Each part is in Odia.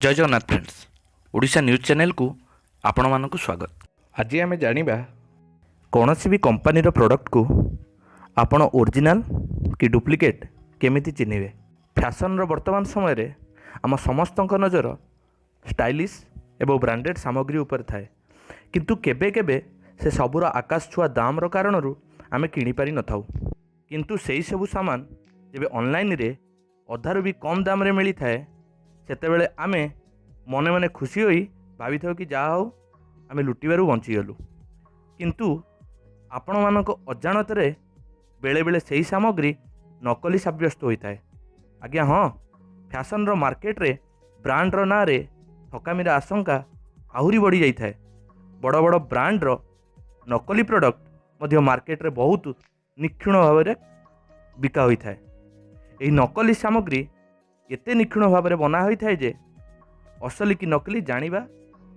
ଜୟ ଜଗନ୍ନାଥ ଫ୍ରେଣ୍ଡସ୍, ଓଡ଼ିଶା ନ୍ୟୁଜ୍ ଚ୍ୟାନେଲକୁ ଆପଣମାନଙ୍କୁ ସ୍ୱାଗତ। ଆଜି ଆମେ ଜାଣିବା, କୌଣସି ବି କମ୍ପାନୀର ପ୍ରଡ଼କ୍ଟକୁ ଆପଣ ଓରିଜିନାଲ୍ କି ଡୁପ୍ଲିକେଟ୍ କେମିତି ଚିହ୍ନିବେ। ଫ୍ୟାସନ୍ର ବର୍ତ୍ତମାନ ସମୟରେ ଆମ ସମସ୍ତଙ୍କ ନଜର ଷ୍ଟାଇଲିଶ୍ ଏବଂ ବ୍ରାଣ୍ଡେଡ଼୍ ସାମଗ୍ରୀ ଉପରେ ଥାଏ। କିନ୍ତୁ କେବେ କେବେ ସେ ସବୁର ଆକାଶ ଛୁଆଁ ଦାମର କାରଣରୁ ଆମେ କିଣିପାରିନଥାଉ। କିନ୍ତୁ ସେଇ ସବୁ ସାମାନ ଯେବେ ଅନଲାଇନରେ ଅଧାରୁ ବି କମ୍ ଦାମରେ ମିଳିଥାଏ, ସେତେବେଳେ ଆମେ ମନେ ମନେ ଖୁସି ହୋଇ ଭାବିଥାଉ କି ଯାହା ହେଉ, ଆମେ ଲୁଟିବାରୁ ବଞ୍ଚିଗଲୁ। କିନ୍ତୁ ଆପଣମାନଙ୍କ ଅଜାଣତରେ ବେଳେବେଳେ ସେହି ସାମଗ୍ରୀ ନକଲି ସାବ୍ୟସ୍ତ ହୋଇଥାଏ। ଆଜ୍ଞା ହଁ, ଫ୍ୟାସନ୍ର ମାର୍କେଟରେ ବ୍ରାଣ୍ଡର ନାଁରେ ଠକାମିର ଆଶଙ୍କା ଆହୁରି ବଢ଼ିଯାଇଥାଏ। ବଡ଼ ବଡ଼ ବ୍ରାଣ୍ଡର ନକଲି ପ୍ରଡ଼କ୍ଟ ମଧ୍ୟ ମାର୍କେଟରେ ବହୁତ ନିଖୁଣ ଭାବରେ ବିକା ହୋଇଥାଏ। ଏହି ନକଲି ସାମଗ୍ରୀ ଏତେ ନିଖୁଣ ଭାବରେ ବନା ହୋଇଥାଏ ଯେ ଅସଲି କି ନକଲି ଜାଣିବା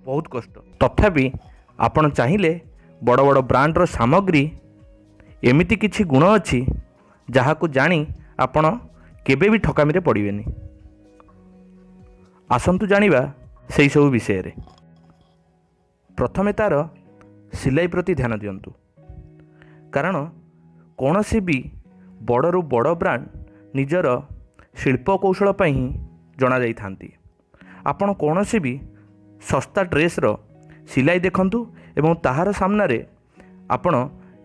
ବହୁତ କଷ୍ଟ। ତଥାପି ଆପଣ ଚାହିଁଲେ ବଡ଼ ବଡ଼ ବ୍ରାଣ୍ଡର ସାମଗ୍ରୀ ଏମିତି କିଛି ଗୁଣ ଅଛି, ଯାହାକୁ ଜାଣି ଆପଣ କେବେ ବି ଠକାମିରେ ପଡ଼ିବେନି। ଆସନ୍ତୁ ଜାଣିବା ସେହିସବୁ ବିଷୟରେ। ପ୍ରଥମେ ତା'ର ସିଲାଇ ପ୍ରତି ଧ୍ୟାନ ଦିଅନ୍ତୁ, କାରଣ କୌଣସି ବି ବଡ଼ରୁ ବଡ଼ ବ୍ରାଣ୍ଡ ନିଜର ଶିଳ୍ପ କୌଶଳ ପାଇଁ ହିଁ ଜଣାଯାଇଥାନ୍ତି। ଆପଣ କୌଣସି ବି ଶସ୍ତା ଡ୍ରେସ୍ର ସିଲାଇ ଦେଖନ୍ତୁ ଏବଂ ତାହାର ସାମ୍ନାରେ ଆପଣ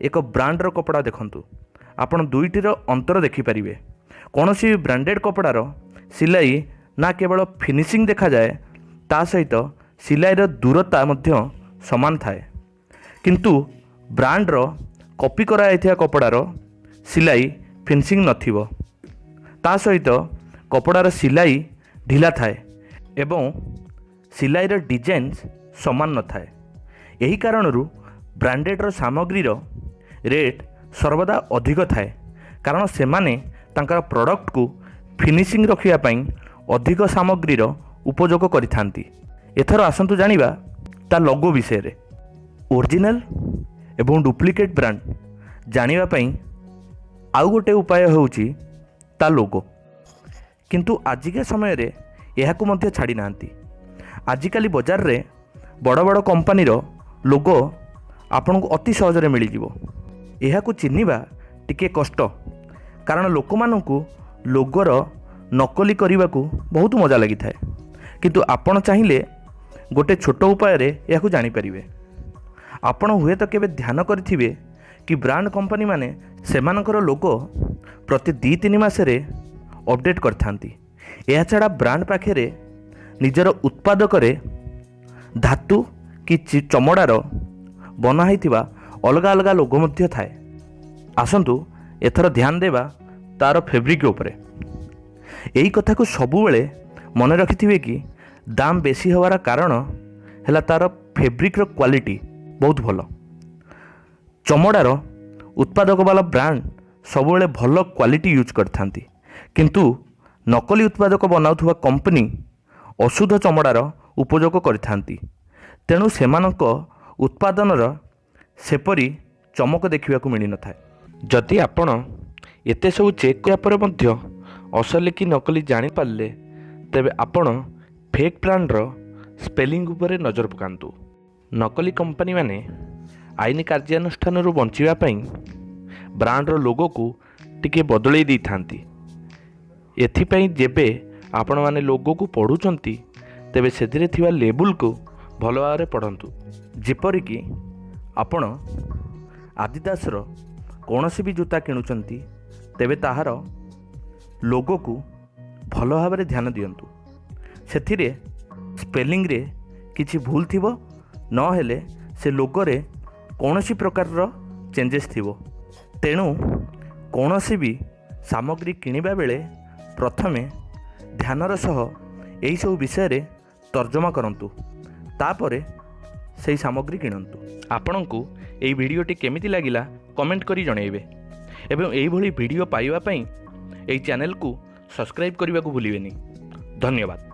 ଏକ ବ୍ରାଣ୍ଡର କପଡ଼ା ଦେଖନ୍ତୁ, ଆପଣ ଦୁଇଟିର ଅନ୍ତର ଦେଖିପାରିବେ। କୌଣସି ବି ବ୍ରାଣ୍ଡେଡ଼୍ କପଡ଼ାର ସିଲାଇ ନା କେବଳ ଫିନିସିଂ ଦେଖାଯାଏ, ତା ସହିତ ସିଲାଇର ଦୂରତା ମଧ୍ୟ ସମାନ ଥାଏ। କିନ୍ତୁ ବ୍ରାଣ୍ଡର କପି କରାଯାଇଥିବା କପଡ଼ାର ସିଲାଇ ଫିନିସିଂ ନଥିବ, ତା ସହିତ କପଡ଼ାର ସିଲାଇ ଢିଲା ଥାଏ ଏବଂ ସିଲାଇର ଡିଜାଇନ୍ସ ସମାନ ନଥାଏ। ଏହି କାରଣରୁ ବ୍ରାଣ୍ଡେଡ଼ର ସାମଗ୍ରୀର ରେଟ୍ ସର୍ବଦା ଅଧିକ ଥାଏ, କାରଣ ସେମାନେ ତାଙ୍କର ପ୍ରଡ଼କ୍ଟକୁ ଫିନିସିଂ ରଖିବା ପାଇଁ ଅଧିକ ସାମଗ୍ରୀର ଉପଯୋଗ କରିଥାନ୍ତି। ଏଥର ଆସନ୍ତୁ ଜାଣିବା ତା ଲୋଗୋ ବିଷୟରେ। ଓରିଜିନାଲ୍ ଏବଂ ଡୁପ୍ଲିକେଟ୍ ବ୍ରାଣ୍ଡ ଜାଣିବା ପାଇଁ ଆଉ ଗୋଟେ ଉପାୟ ହେଉଛି ତା ଲୋଗୋ। କିନ୍ତୁ ଆଜିକା ସମୟରେ ଏହାକୁ ମଧ୍ୟ ଛାଡ଼ି ନାହାନ୍ତି। ଆଜିକାଲି ବଜାରରେ ବଡ଼ ବଡ଼ କମ୍ପାନୀର ଲୋଗୋ ଆପଣଙ୍କୁ ଅତି ସହଜରେ ମିଳିଯିବ। ଏହାକୁ ଚିହ୍ନିବା ଟିକିଏ କଷ୍ଟ, କାରଣ ଲୋକମାନଙ୍କୁ ଲୋଗୋର ନକଲି କରିବାକୁ ବହୁତ ମଜା ଲାଗିଥାଏ। କିନ୍ତୁ ଆପଣ ଚାହିଁଲେ ଗୋଟେ ଛୋଟ ଉପାୟରେ ଏହାକୁ ଜାଣିପାରିବେ। ଆପଣ ହୁଏତ କେବେ ଧ୍ୟାନ କରିଥିବେ କି ବ୍ରାଣ୍ଡ କମ୍ପାନୀମାନେ ସେମାନଙ୍କର ଲୋଗୋ ପ୍ରତି 2-3 ମାସରେ ଅପଡ଼େଟ୍ କରିଥାନ୍ତି। ଏହାଛଡ଼ା ବ୍ରାଣ୍ଡ ପାଖରେ ନିଜର ଉତ୍ପାଦକରେ ଧାତୁ କି ଚମଡ଼ାର ବନା ହୋଇଥିବା ଅଲଗା ଅଲଗା ଲୋଗୋ ମଧ୍ୟ ଥାଏ। ଆସନ୍ତୁ ଏଥର ଧ୍ୟାନ ଦେବା ତା'ର ଫେବ୍ରିକ୍ ଉପରେ। ଏହି କଥାକୁ ସବୁବେଳେ ମନେ ରଖିଥିବେ କି ଦାମ ବେଶୀ ହେବାର କାରଣ ହେଲା ତା'ର ଫେବ୍ରିକ୍ର କ୍ୱାଲିଟି ବହୁତ ଭଲ। ଚମଡ଼ାର ଉତ୍ପାଦକ ବାଲା ବ୍ରାଣ୍ଡ ସବୁବେଳେ ଭଲ କ୍ୱାଲିଟି ୟୁଜ୍ କରିଥାନ୍ତି। କିନ୍ତୁ ନକଲି ଉତ୍ପାଦକ ବନାଉଥିବା କମ୍ପାନୀ ଅଶୁଦ୍ଧ ଚମଡ଼ାର ଉପଯୋଗ କରିଥାନ୍ତି। ତେଣୁ ସେମାନଙ୍କ ଉତ୍ପାଦନର ସେପରି ଚମକ ଦେଖିବାକୁ ମିଳିନଥାଏ। ଯଦି ଆପଣ ଏତେ ସବୁ ଚେକ୍ କରିବା ପରେ ମଧ୍ୟ ଅସଲି କି ନକଲି ଜାଣିପାରିଲେ, ତେବେ ଆପଣ ଫେକ୍ ବ୍ରାଣ୍ଡର ସ୍ପେଲିଂ ଉପରେ ନଜର ପକାନ୍ତୁ। ନକଲି କମ୍ପାନୀମାନେ ଆଇନ କାର୍ଯ୍ୟାନୁଷ୍ଠାନରୁ ବଞ୍ଚିବା ପାଇଁ ବ୍ରାଣ୍ଡର ଲୋଗୋକୁ ଟିକିଏ ବଦଳେଇ ଦେଇଥାନ୍ତି। ଏଥିପାଇଁ ଯେବେ ଆପଣମାନେ ଲୋଗୋକୁ ପଢ଼ୁଛନ୍ତି, ତେବେ ସେଥିରେ ଥିବା ଲେବୁଲକୁ ଭଲ ଭାବରେ ପଢ଼ନ୍ତୁ। ଯେପରିକି ଆପଣ ଆଦିଦାସର କୌଣସି ବି ଜୋତା କିଣୁଛନ୍ତି, ତେବେ ତାହାର ଲୋଗୋକୁ ଭଲ ଭାବରେ ଧ୍ୟାନ ଦିଅନ୍ତୁ। ସେଥିରେ ସ୍ପେଲିଂରେ କିଛି ଭୁଲ ଥିବ, ନହେଲେ ସେ ଲୋଗୋରେ କୌଣସି ପ୍ରକାରର ଚେଞ୍ଜେସ୍ ଥିବ। ତେଣୁ କୌଣସି ବି ସାମଗ୍ରୀ କିଣିବା ବେଳେ ପ୍ରଥମେ ଧ୍ୟାନର ସହ ଏହିସବୁ ବିଷୟରେ ତର୍ଜମା କରନ୍ତୁ, ତାପରେ ସେହି ସାମଗ୍ରୀ କିଣନ୍ତୁ। ଆପଣଙ୍କୁ ଏହି ଭିଡ଼ିଓଟି କେମିତି ଲାଗିଲା, କମେଣ୍ଟ କରି ଜଣାଇବେ ଏବଂ ଏହିଭଳି ଭିଡ଼ିଓ ପାଇବା ପାଇଁ ଏହି ଚ୍ୟାନେଲକୁ ସବସ୍କ୍ରାଇବ୍ କରିବାକୁ ଭୁଲିବେନି। ଧନ୍ୟବାଦ।